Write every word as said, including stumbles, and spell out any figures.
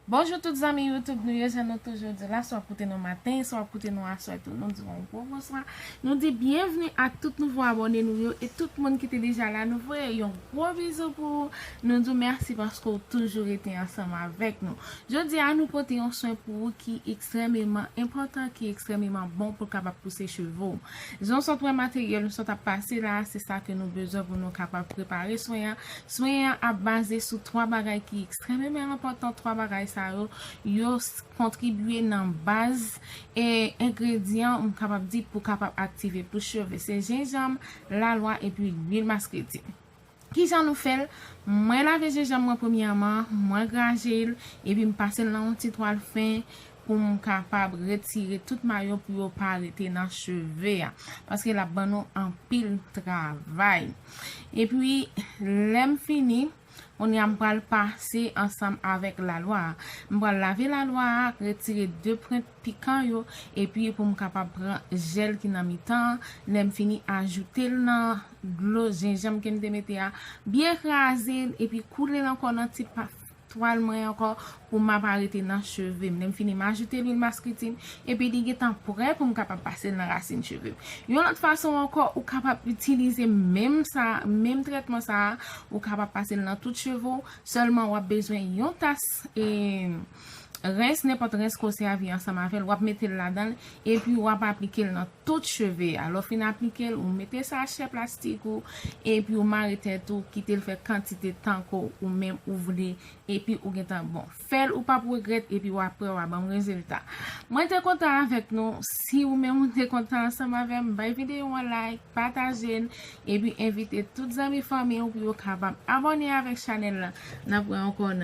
Bonjou tout zanmi YouTube nou yo, jan nou toujou di la, swa w ap koute nou maten, swa w ap koute nou aswè tou, nou di w yon gwo bonswa. Nou di byenvni ak tout nouvo abòne nou yo e tout moun ki te deja la, nou voye yon gwo bizou pou ou. Nou di w mèsi paske w toujou rete ansanm avèk nou. Jodi a, nou pote yon swen pou ou ki ekstrèmeman enpòtan, ki ekstrèmeman bon pou l kapab pouse cheve w. Jan w sot wè materyèl nou sot ap pase la, se sa ke nou bezwen pou nou kapab prepare swen an. Swen an ap baze sou twa bagay ki ekstrèmeman enpòtan. Twa bagay sa yo, yo s- kontribye nan baz e engredyan, m kapab di, pou kapab aktive pou cheve. Se jenjanm, lalwa epi lwil maskretin. Kijan nou fè l? Mwen lave jenjanm mwen premyèman, mwen graje l, epi m pase l nan yon ti twal fen pou m kapab retire tout may yo pou yo pa rete nan cheve a, paske l ap ban nou anpil travay. Epi, lè m fini, kounye a m pral pase ansanm avèk lalwa a. M pral lave lalwa a, retire de pwent pikan yo, epi pou m kapab pran jèl ki nan mitan an, lè m fini ajoute l nan dlo jenjanm ke m te mete a, byen kraze l, epi koule l ankò nan ti pa- twal mwen ankò pou m ap arete nan cheve m. Lè m fini, m ajoute lwil maskretin, epi li gentan prè pou m kapab pase l nan rasin cheve m. Yon lòt fason ankò, ou kapab itilize menm sa, menm trètman sa a, ou kapab pase l nan tout cheve w, sèlman w ap bezwen yon tas, e, rens, nenpòt rens ke w sèvi ansanm avè l, w ap mete l ladan l, epi w ap aplike l nan tout cheve a. Lè w fin aplike l, ou mete sachè plastik ou, epi ou mare tèt ou, kite l fè kantite tan ke ou menm ou vle, epi ou gentan bon. Fè l, ou p ap regrèt, epi w ap wè, w a ban m rezilta. Mwen te kontan avèk nou. Si ou menm ou te kontan ansanm avè m, bay videyo an like, pataje l, epi envite tout zanmi fanmi w pou yo kapab abòne avèk chanèl la. N ap wè ankò nan